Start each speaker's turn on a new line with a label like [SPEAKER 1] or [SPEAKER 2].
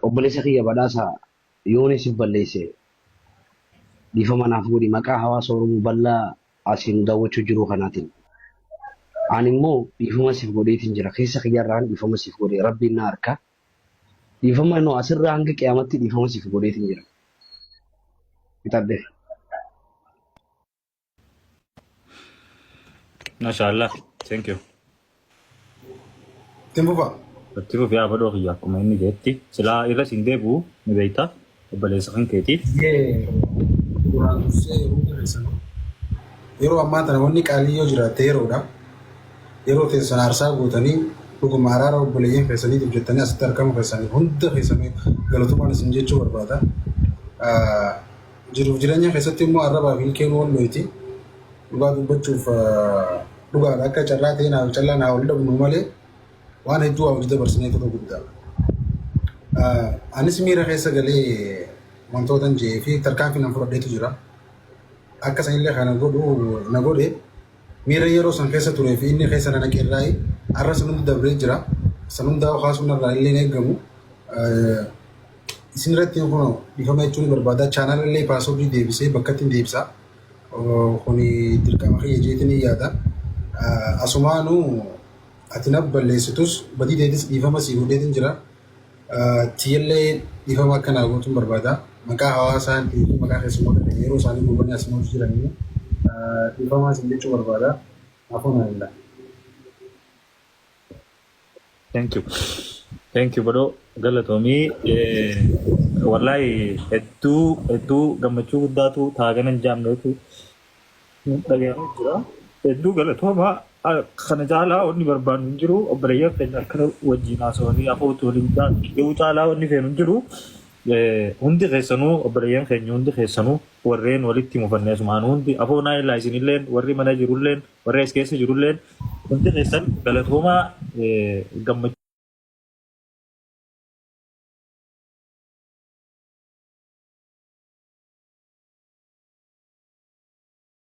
[SPEAKER 1] Obboleessa kiyya Badhaasa yoon siif balleesse dhiifama naaf godhi maqaa hawaasa Oromoo bal'aa asii nu daawwachuu jiru kanaatiin. Ani immoo dhiifama siif godheetiin jira. Keessa kiyyarraan dhiifama siif godhe Rabbiin na arka. Dhiifama nu asirraa hanga qiyaamatti dhiifama siif godheetiin jira. Fixadhe.
[SPEAKER 2] Mashallah. Thank you.
[SPEAKER 3] Ittiin fufa.
[SPEAKER 2] Itti fufi yaa badhoo kiyya akkuma inni jeetti. Silaa irra siin deebi'u ni beekta. Obboleessa kan keeti.
[SPEAKER 3] Yee duraan dursee hunda keessanuu yeroo ammaa tana wanni qaalii yoo jiraatte yeroodha. Yeroo teessan aarsaa gootanii dhuguma araara obboleeyyan keessaniitiif jettanii asitti argamuu keessaniif hunda keessanuu galatomaan isin jechuu barbaada. Jiruuf jireenya keessatti immoo arrabaa fi ilkeen wal loyti. Dhugaa dubbachuuf dhugaadha akka carraa ta'ee naaf callaa naa wal dhabnu malee waan hedduu waa hojii dabarsinee turre guddaa. Anis miira keessa galee wantootan je'ee fi tarkaanfii nan fudhadheetu jira. Akka sanillee kana godhu na godhe miira yeroo san keessa turee fi inni keessa na naqe irraayi har'a san hundi dabree jira. San hundaa kaasuun narraa illee hin eegamu. Isin irratti kunoo dhiifama jechuun ni barbaada. Chaanaala illee paaswordii deebisee bakkatti hin deebisa. Kuni dirqama kiyya jeetiin hin yaada. Asumaanuu ati na balleessitus badii teetis dhiifama sii godheetiin jira. Tiyyallee dhiifama akka naa gootuun barbaada. Maqaa hawaasaan fi maqaa keessummoota keenya yeroo isaanii gubanii as nuuf jiranii dhiifamaa isin jechuu barbaada. Afuun alillah.
[SPEAKER 2] Thank you. Thank you badhoo galatoomii. Wallaahi hedduu hedduu gammachuu guddaatu taagana hin jaamneetu dhaga'amee jira. Hedduu galatoomaa kana caalaa wanni barbaannu hin jiru. Obboleeyyan keenya akkana wajjin haasawanii afootu waliin dhiyuu caalaa wanni feenu hin jiru. Hundi keessanuu obboleeyyan keenya hundi keessanuu warreen walitti mufanne asumaan hundi afoo naa illaa isinilleen warri mana jirulleen warri as keessa jirulleen hundi keessan galatoomaa gammachuu.